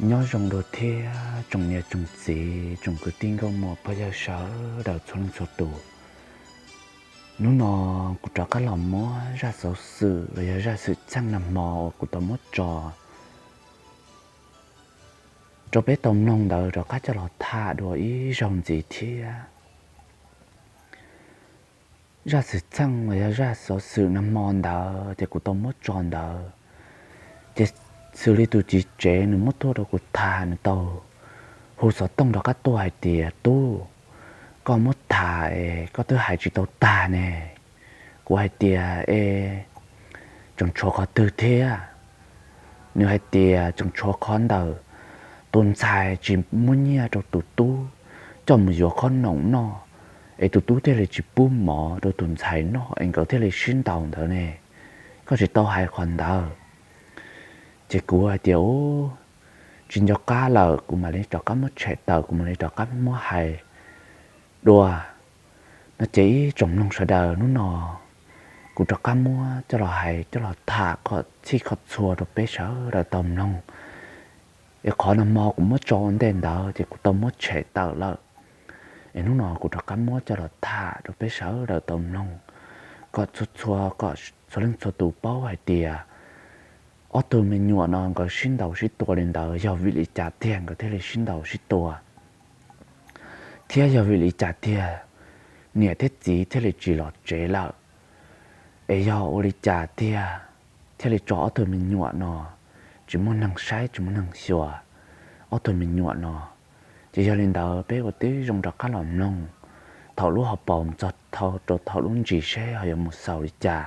Nyob zoo dua thiab tsoom niam tsoom txiv, tsoom kwv tij nkauj muam pog yawg sawv daws txhua leej txhua tus. Hnub no kuv rov qab los muab zaj xov xwm los yog zaj xwm txheej nag hmo uas kuv tau muab tso rau peb tau mloog ntawd rov qab coj los tham dua ib zaug ntxiv thiab. Zaj xwm txheej los yog zaj xov xwm nag hmo ntawd ces kuv tau muab tso ntawd, ces xws li tus txiv tsev nws muab tuaj rau kuv tham, nws tau hu xov tooj rov qab tuaj hais tias, Tub, koj muab tham es koj twb hais tsis tau tag ne. Kuv hais tias, E, tseem tshuav qhov twg thiab? Nws hais tias tseem tshuav qhov ntawm tus ntxhais tsis muab nyiaj rau tus tub coj mus yuav qhob noom noj, es tus tub thiaj li tsis pub mov rau tus ntxhais noj es nkawd thiaj li sib ntaus ntawd ne. Koj tsis tau hais qhov ntawd. Ces kuv hais tias, U, tsis nco qab lawm, kuv mam li rov qab muab tshem tawm, kuv mam li rov qab muab hais dua. No ces ib tsoom mloog sawv daws, hnub no kuv rov qab muab coj los hais coj los tham kom txhij kom txhua rau peb sawv daws tau mloog. Es qhov nag hmo kuv muab tso ua ntej ntawd ces kuv tau muab tshem tawm lawm. Es hnub no kuv rov qab muab coj los tham rau peb sawv daws tau mloog, kom txhua txhua, kom txhua leej txhua tus paub hais tias ob tug me nyuam no nkawd sib ntaus sib tua li ntawd yog vim li cas tiag nkawd thiaj li sib ntaus sib tua, thiab yog vim li cas tiag niam thiab txiv thiaj li tsis los tsev lawm, es yog ua li cas tiag thiaj li tso ob tug me nyuam no tsis muaj neeg saib tsis muaj neeg xyuas ob tug me nyuam no. Ces yog li ntawd peb ua tib zoo rov qab los mloog thaum lub hauv paus mus txog rau thaum lub ntsis seb ho yuav mus xaus li cas.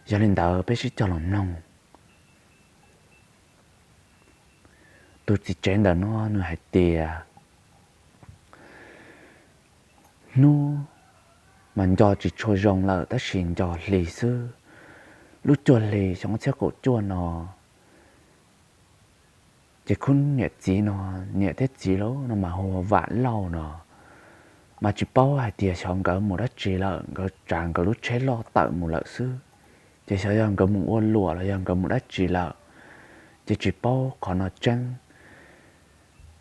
Yog li ntawd peb sib cog los mloog. Tus txiv tsev ntawm no nws hais tias, hnub mas nco tsis tshua zoo lawm tab sis nco hli xwb, lub cuaj hli xyoo ob txhiab kaum cuaj no, ces khub niam txiv no, niam thiab txiv lawm no mas hu ua Vam Lauj no, mas tsis paub hais tias xyov nkawd mus dab tsi lawm, nkawd tsav nkawd lub tsheb loj tawm mus lawm xwb. Ces xyov yog nkawd mus ua luam los yog nkawd mus dab tsi lawm, ces tsis paub qhov no tseeb.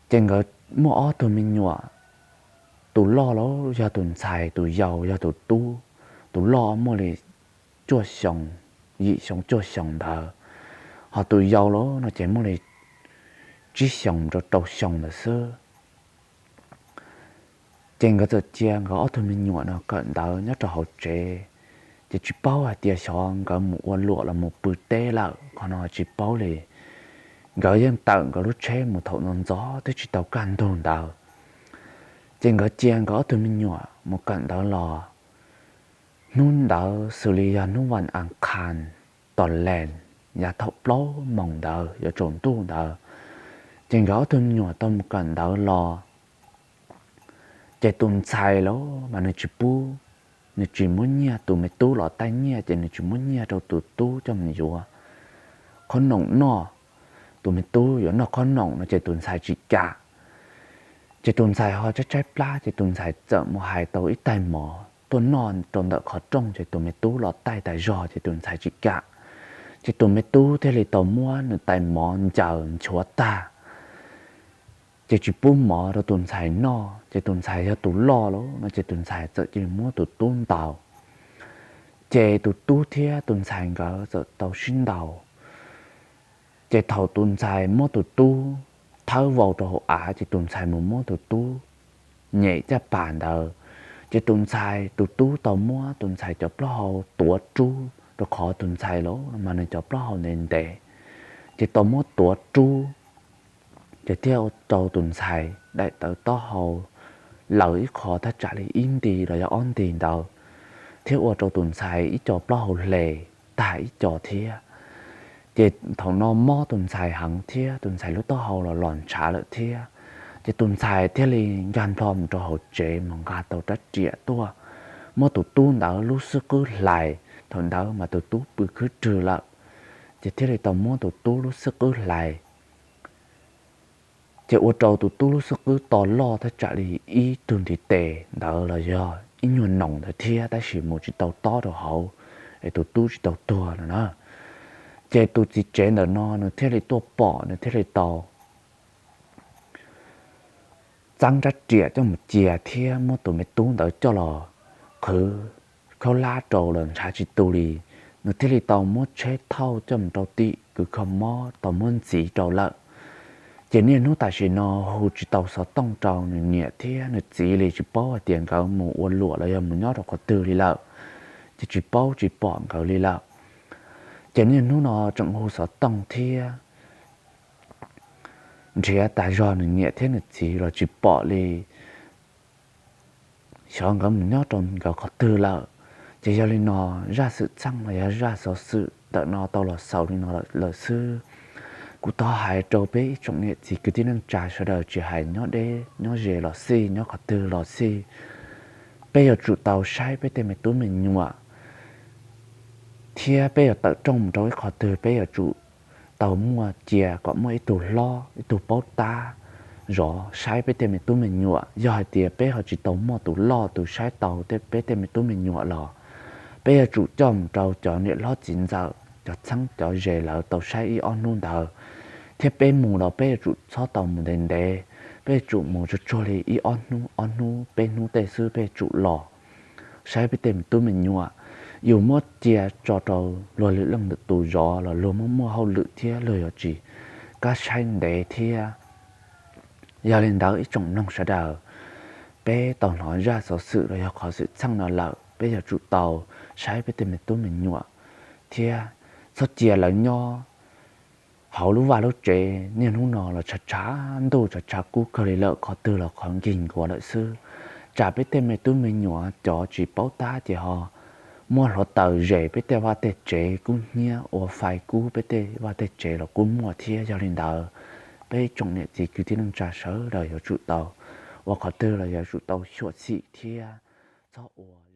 Ces nkawd muaj ob tug me nyuam, tus loj los yog tus ntxhais, tus yau yog tus tub. Tus loj muaj li cuaj xyoos, yim xyoo cuaj xyoos ntawd, ho tus yau los no ces muaj li tsib xyoos rau rau xyoo ntawd xwb. Ces nkawd txawm cia nkawd ob tug me nyuam no kawm ntawv nyob rau hauv tsev, ces tsis paub hais tias xyov nkawd mus ua luam los mus pw teb lawm, qhov no tsis paub li. Nkawd yeej tawm nkawd lub tsheb mus thaum ntxov ntxov twb tsis tau kaj ntug ntawd, ces nkawd cia nkawd ob tug me nyuam mus kawm ntawv los. Hnub ntawd xws li yog hnub vas as khas, tos lees, yav thaum plaub moos ntawd yuav tsaus ntuj ntawd, ces nkawd ob tug me nyuam tau mus kawm ntawv los. Ces tus ntxhais los mas nws tsis pub, nws tsis muab nyiaj, tus me tub los taij nyiaj ces nws tsis muab nyiaj rau tus tub coj mus yuav qhob noom noj. Tus me tub yuav noj qhob noom no ces tus ntxhais tsis kam. Ces tus ntxhais ho tshaib tshaib plab ces tus ntxhais txawm mus hais tau ib tais mov tuaj noj rau ntawm qhov rooj, ces tus me tub los taij tas zog ces tus ntxhais tsis kam. Ces tus me tub thiaj li tau muab nws tais mov ncaws nchuav tag, ces tsis pub mov rau tus ntxhais noj. Ces tus ntxhais yog tus loj los no ces tus ntxhais txawm cia li muab tus tub ntaus. Ces tus tub thiab tus ntxhais nkawd txawm tau sib ntaus. Ces thaum tus ntxhais muab tus tub thawb vau rau hauv av ces tus ntxhais mus muab tus tub nyem caj pas ntawd, ces tus ntxhais, tus tub tau muab tus ntxhais cov plaub hau tuav rub, rau qhov tus ntxhais los mas nws cov plaub hau ntev ntev, ces tau muab tuav rub, ces thiaj ua rau tus ntxhais daim tawv taub hau laws ib qho thaj tsam li ib nti los yog ob nti ntawd, thiab ua rau tus ntxhais ib co plaub hau hle tag ib co thiab. Ces thaum no mob tus ntxhais heev thiab tus ntxhais lub taub hau los los ntshav lawm thiab. Ces tus ntxhais thiaj li nkag nplho mus rau hauv tsev mus nqa tau rab riam tuaj, muab tus tub ntawd lub xub qwb hlais. Thaum ntawd mas tus tub pw khwb rwg lawm, ces thiaj li tau muab tus tub lub xub qwb hlais. Ces ua rau tus tub lub xub qwb to loj thaj tsam li ib tug ntiv tes ntawd los yog ib nyuag noos ntawd thiab, tab sis mus tsis tau tob rau hauv, es tus tub tsis tau tuag no na. Ces tus txiv tsev ntawm no nws thiaj li tuaj pom, nws thiaj li tau txeeb rab riam coj mus cia thiab muab tus me tub ntawd coj los qhwv khaub hlab rau los ntshav tsis tu li. Nws thiaj li tau muab tsheb thauj coj mus rau tim kws kho mob tau muab ntxiv rau lawm. Ces niaj hnub tam sim no hu tsis tau xov tooj rau nws niam thiab nws txiv li, tsis paub hais tias nkawd mus ua luam los yog mus nyob rau qhov twg li lawm, ces tsis paub tsis pom nkawd li lawm. Ces niaj hnub no tseem hu xov tooj thiab nrhiav tas zog nws niam thiab nws txiv los tsis pom li, xyov nkawd mus nyob rau nkawd qhov twg lawm. Ces yog li no, zaj xwm txheej los yog zaj xov xwm ntawm no tau los xaus li no lawm xwb. Kuv thov hais rau peb ib tsoom niam txiv kwv tij neej tsa sawv daws, tsis hais nyob deb nyob ze los xij, nyob qhov twg los xij, peb yuav tsum tau saib peb tej me tub me nyuam, thiab peb yuav tawm rooj mus rau ib qhov twg peb yuav tsum tau muaj cia kom muaj ib tug hlob ib tug paub tab zov saib peb tej me tub me nyuam. Yog hais tias peb ho tsis tau muaj tus loj tus saib tau peb tej me tub me nyuam los peb yuav tsum coj mus rau cov niam hlob txiv ntxawm, cov txheeb cov ze lawv tau saib ib ob hnub ntawd. Thiab peb mus los peb yuav tsum txhob tau mus ntev ntev, peb yuav tsum mus tsuag tsuag li ib ob hnub, ob hnub peb hnub tej xwb peb yuav tsum los saib peb tej me tub me nyuam. Yus muab cia tso rau luag lwm leej lwm tus zov los luag muaj muaj hauj lwm thiab luag yuav tsis kam saib ntev thiab. Yog li ntawd ib tsoom mloog sawv daws, peb tau hnov zaj xov xwm los yog qhov xwm txheej no lawm, peb yuav tsum tau saib peb tej me tub me nyuam thiab txhob cia lawv nyob hauv lub vaj lub tsev. Niaj hnub no los tshav tshav ntuj tshav tshav kub kawg li lawm, qhov twg los qhov nkig nkuav lawm xwb. Tsam peb tej me tub me nyuam cov tsis paub tab ces ho muab hluav taws zes peb tej vaj tej tsev kub hnyiab, ua fais kub peb tej vaj tej tsev los kuj muaj thiab. Yog li ntawd, peb ib tsoom niam txiv kwv tij neej tsa sawv daws yuav tsum tau ua qhov twg los yuav tsum tau xyuam xim thiab txhob ua